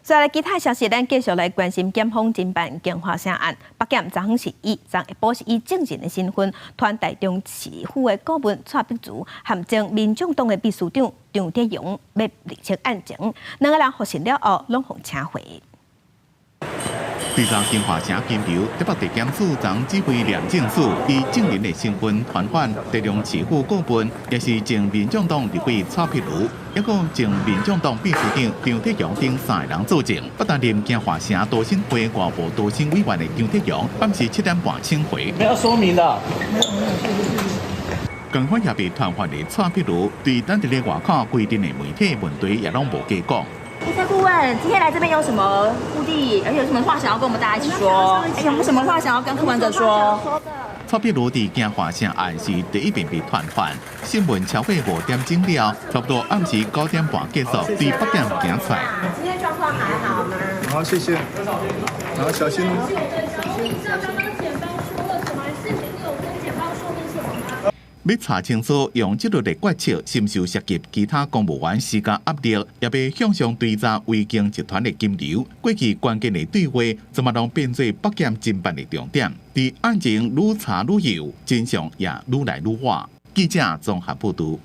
再來其他消息，咱繼續來關心檢方偵辦京華城案。北檢昨昏是以昨下晡是以證人的身份，傳台中市府的顧問蔡碧如，和前民眾黨的秘書長張德榮欲釐清案情。兩个人獲審了後，攏予請回。追查京華城金流，台北地檢署昨指揮廉政署以證人的身份傳喚台中市府顧問，也是前民眾黨立委蔡壁如，抑閣前民眾黨秘書長張德榮等三个人作證。不擔任京華城都審會外部都審委員的張德榮，暗時7點半請回。沒有說明的。仝款也被傳喚的蔡壁如，對等佇咧外口規陣的媒體問題也攏無加講。蔡顧問，今天來這邊有什麼目的？而且有什麼話想要跟我們大家一起說？有沒有什麼話想要跟柯文哲說？蔡壁如佇京華城案是第一遍被傳喚，審問超過5點鐘了，差不多暗時9點半結束，對北檢行出來。今天狀況還好嗎？好，謝謝。好，小心。剛剛檢方說了什麼？還是您有跟檢方說明什麼嗎？欲查清楚用這類的決策是毋是有涉及其他公務員施加壓力，也欲向上追查維京集團的金流。過去關鍵的對話，這馬攏變做北檢偵辦的重點。佇案情愈查愈幼，真相也愈來愈倚。記者綜合報導。